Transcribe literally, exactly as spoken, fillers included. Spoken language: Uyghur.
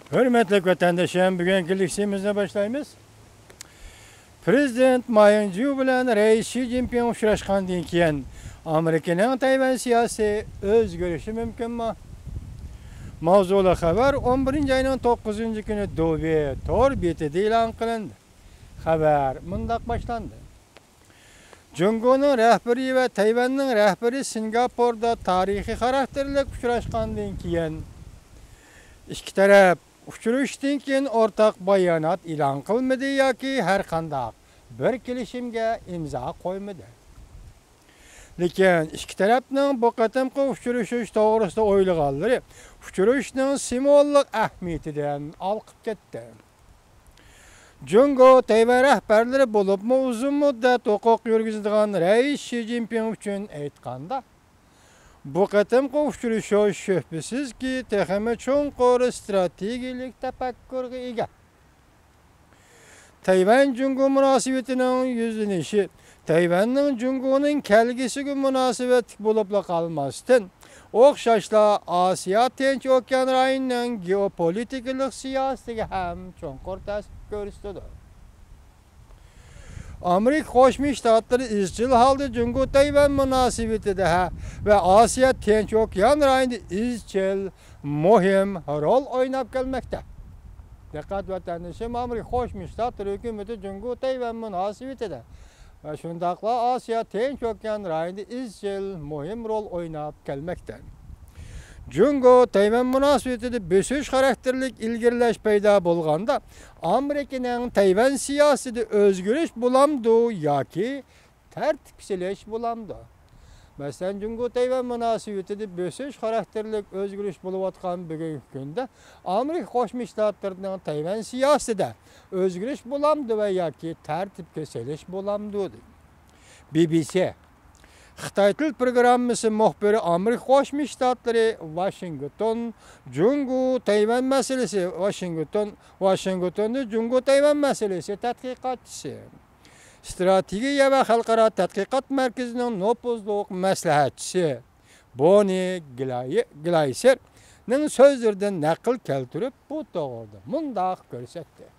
ھۆرمەتلىك ۋەتەندىشىم، بۈگۈنكى لېكسىيىمىزنى باشلايمىز. پرېزىدېنت ما يىڭجيۇ بىلەن رەئىس شى جىنپىڭ ئۇچراشقاندىن كېيىن، ئامېرىكىنىڭ تەيۋەن سىياسىتى ئۆزگىرىشى مۇمكىنمۇ؟ ماۋزۇلۇق خەۋەر ئون بىرىنچى ئاينىڭ توققۇزىنچى كۈنى دۇبى تور بېتىدە ئېلان قىلىندى. خەۋەر مۇنداق باشلاندى. جۇڭگونىڭ رەھبىرى ۋە تەيۋەننىڭ رەھبىرى سىنگاپوردا تارىخىي خاراكتېرلىك ئۇچراشقاندىن كېيىن، ئىككى تەرەپ ئۇچرىشىشتىن كېيىن ئورتاق بايانات ئېلان قىلمىدى ياكى ھەرقانداق بىر كېلىشىمگە ئىمزا قويمىدى. لېكىن ئىككى تەرەپنىڭ بۇ قېتىمقى ئۇچرىشىش توغرىسىدا ئويلىغانلىرى ئۇچرىشىشنىڭ سىمۋوللۇق ئەھمىيىتىدىن ھالقىپ كەتتى. جۇڭگو تەيۋەن رەھبەرلىرى، بولۇپمۇ ئۇزۇن مۇددەت ھوقۇق يۈرگۈزىدىغان رەئىس شى جىنپىڭ ئۈچۈن ئېيتقاندا، بۇ قېتىمقى ئۇچرىشىش شۈبھىسىزكى تېخىمۇ چوڭقۇر ئىستراتېگىيەلىك تەپەككۇرغا ئىگە. تەيۋەن جۇڭگو مۇناسىۋىتىنىڭ يۈزلىنىشى تەيۋەننىڭ جۇڭگونىڭ كەلگۈسىگە مۇناسىۋەتلىك بولۇپلا قالماستىن، ئوخشاشلا ئاسىيا تىنچ ئوكيان رايونىنىڭ گېئوپولىتىكىلىق سىياسىتىگە ھەم چوڭقۇر تەسىر كۆرسىتىدۇ. ئامېرىكا قوشما شتاتلىرى ئىزچىل ھالدا جۇڭگو تەيۋەن مۇناسىۋىتىدە ھە-، ۋە ئاسىيا تىنچ ئوكيان رايونىدا ئىزچىل مۇھىم رول ئويناپ كەلمەكتە. دىققەت ۋەتەندىشىم، ئامېرىكا قوشما شتاتلىرى ھۆكۈمىتى جۇڭگو تەيۋەن مۇناسىۋىتىدە ۋە شۇنداقلا ئاسىيا تىنچ ئوكيان رايونىدا ئىزچىل مۇھىم رول ئويناپ كەلمەكتە. جۇڭگو تەيۋەن مۇناسىۋىتىدە بۆسۈش خاراكتېرلىك ئىلگىرىلەش پەيدا بولغاندا، ئامېرىكىنىڭ تەيۋەن سىياسىتىدە ئۆزگىرىش بولامدۇ ياكى تەرتىپكە سېلىش بولامدۇ؟ مەسىلەن، جۇڭگو تەيۋەن مۇناسىۋىتىدە بۆسۈش خاراكتېرلىك ئۆزگىرىش بولۇۋاتقان بۈگۈنكى كۈندە ئامېرىكا قوشما شتاتلىرىنىڭ تەيۋەن سىياسىتىدە ئۆزگىرىش بولامدۇ ۋە ياكى تەرتىپكە سېلىش بولامدۇ؟ بى بى سى خىتاي تىل پروگراممىسى مۇخبىرى ئامېرىكا قوشما شتاتلىرى، ۋاشىنگتون، جۇڭگو تەيۋەن مەسىلىسى، ۋاشىنگتون، ۋاشىنگتوندا جۇڭگو تەيۋەن مەسىلىسى تەتقىقاتچىسى، ئىستراتېگىيە ۋە خەلقئارا تەتقىقات مەركىزىنىڭ نوپۇزلۇق مەسلىھەتچىسى بوننى گلاي-، گلايسېرنىڭ سۆزلىرىدىن نەقىل كەلتۈرۈپ، بۇ توغرىدا مۇنداق كۆرسەتتى.